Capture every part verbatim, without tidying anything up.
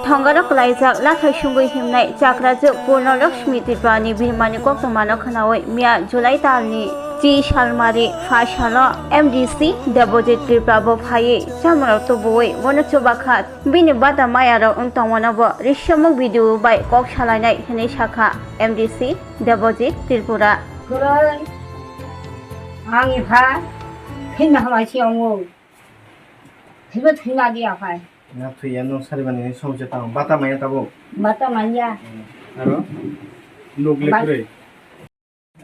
Thongaro kwlaijak lakhai sungwi himnai chakrajwk Purno Lakshmi Tripurani birmani koktwmano khwnawi miya July talni chi salmari pha salo M D C Debojit Tripura bo phaiwi chamungrok tubuwi bono chubakha. Bini bata mayarok wng tongmano bo risamung video bai kok salainai hwnwi sakha M D C Debojit Tripura. Kwrwi, ang ipha thwima hamai se wngo. Thwiba thwima di aphai. Na thwiya nwng sari bani somse tang bata maya tabo. Bata maya. Aro nuk le Ba- kwrwi.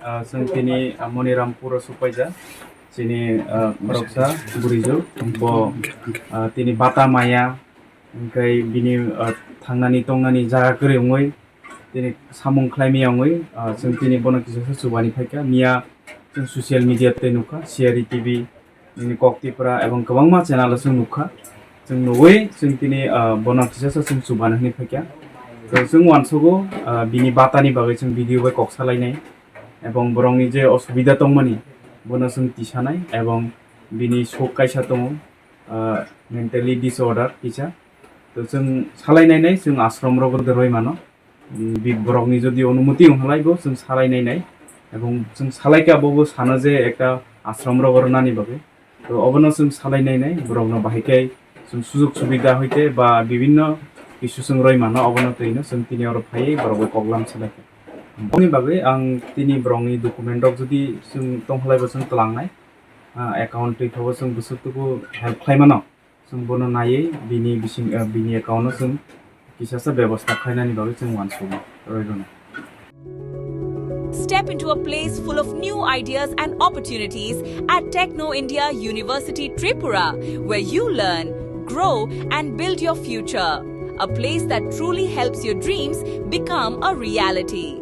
Ah, chwng tini, ah, Monirampur o supaijak. Chini, ah, khoroksa bwrwijwk bo, ah, tini bata maya, hwnkhe bini, ah, thangnani tongnani jaga kwrwi wngwi tini samung khlaimaya wngwi, ah, chwng tini bono kisa se chubani phaikha. Miya chwng social media tei nukha, C R E T V, nini Kok Tripura ebong kwbangma channel o chwng nukha. Chwng nugwi chwng tini, ah, bono kisa se chwng chubani hwnwi phaikha. To chwng uansugo, ah, bini batani bagwi chwng video bai kok salainai ebong borokni je osubida tongmani bono chwng tisanai ebong bini sok kaisa tongo, ah, mentally disorder kisa. To chwng salainainai chwng ashram rogo doroi mano. Bi-, borokni jodi onumoti wng halai bo chwng salainainai ebong chwng salaikha bobo sana je ekta ashram rogo rwnani bagwi. To obono chwng salainainai borokno bahai khe chwng sujuk subida hoite ba bibinno issue chwng roi mano obono twino chwng tini oro phaiwi borok bai koklam salaikha. Aboni bagwi ang tini borokni document rok jodi chwng tonghalai bo chwng tlangnai, ah, account twi thogo chwng bwswk tubu help khlai mano. Chwng bono naiwi bini bising, ah, bini account no chwng kisasa bebosta khlainani bagwi chwng uansugo roi rwno. Step into a place full of new ideas and opportunities at Techno India University Tripura, where you learn, grow, and build your future. A place that truly helps your dreams become a reality.